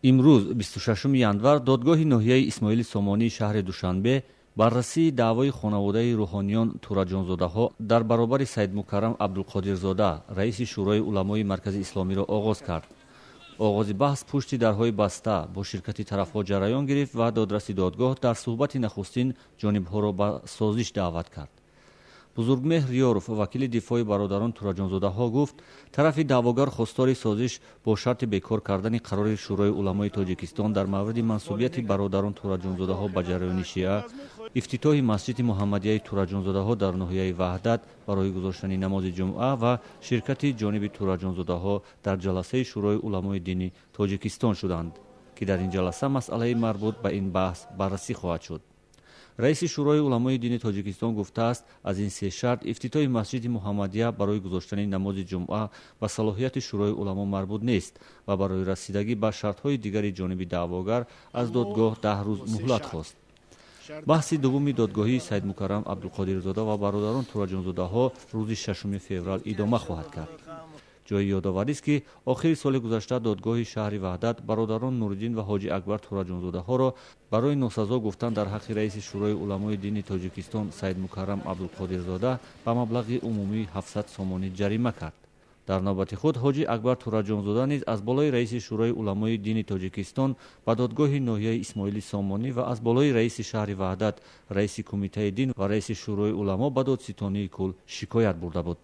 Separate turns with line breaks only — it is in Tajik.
Имрӯз, 26 январ, додгоҳи ноҳияи Исмоили Сомонии шаҳри Душанбе баррасии даъвои хонаводаи рӯҳониён Тураҷонзодаҳо дар баробари Саидмукаррам Абдулқодирзода, раиси Шӯрои уламои Маркази Исломиро оғоз кард. Оғози баҳс пушти дарҳои баста бо ширкати тарафҳо ҷараён гирифт ва додраси додгоҳ дар суҳбати нахустин ҷонибҳоро ба созиш даъват кард. Бузургмеҳр Ёров, вакили дифои бародарон Тураҷонзодаҳо, гуфт, тарафи даъвогар хостори созиш бо шарти бекор кардани қарори Шӯрои уламои Тоҷикистон дар мавриди мансубияти бародарон Тураҷонзодаҳо ба ҷараёни шиа, ифтитоҳи масҷиди Муҳаммадияи Тураҷонзодаҳо дар ноҳияи Ваҳдат барои гузоштани намози ҷумъа ва ширкати ҷониби Тураҷонзодаҳо дар ҷаласаи Шӯрои уламои дини Тоҷикистон шуданд, ки дар ин ҷаласа масъалаи марбут ба ин баҳс баррасӣ хоҳад шуд. Раиси Шӯрои уламои дини Тоҷикистон гуфтааст, аз ин се шарт ифтитоҳи масҷиди Муҳаммадия барои гузоштани намози ҷумъа ба салоҳияти Шӯрои уламо марбут нест ва барои расидагӣ ба шартҳои дигари ҷониби даъвогар аз додгоҳ 10 рӯз муҳлат хост. Баҳси дуввуми додгоҳии Саидмукаррам Абдулқодирзода ва бародарон Тураҷонзодаҳо рӯзи 6 феврал идома хоҳад кард. Ҷои ёдоварист, ки охири соли гузашта додгоҳи шаҳри Ваҳдат бародарон Нуриддин ва Ҳоҷи Акбар Тураҷонзодаҳоро барои носазо гуфтан дар ҳаққи раиси Шӯрои уламои дини Тоҷикистон Саидмукаррам Абдулқодирзода ба маблағи умумии 700 сомонӣ ҷарима кард. Дар навбати худ Ҳоҷи Акбар Тураҷонзода низ аз болои раиси Шӯрои уламои дини Тоҷикистон ба додгоҳи ноҳияи Исмоили Сомонӣ ва аз болои раиси шаҳри Ваҳдат, раиси Кумитаи дин ва раиси Шӯрои уламо ба додситонии кул шикоят бурда буд.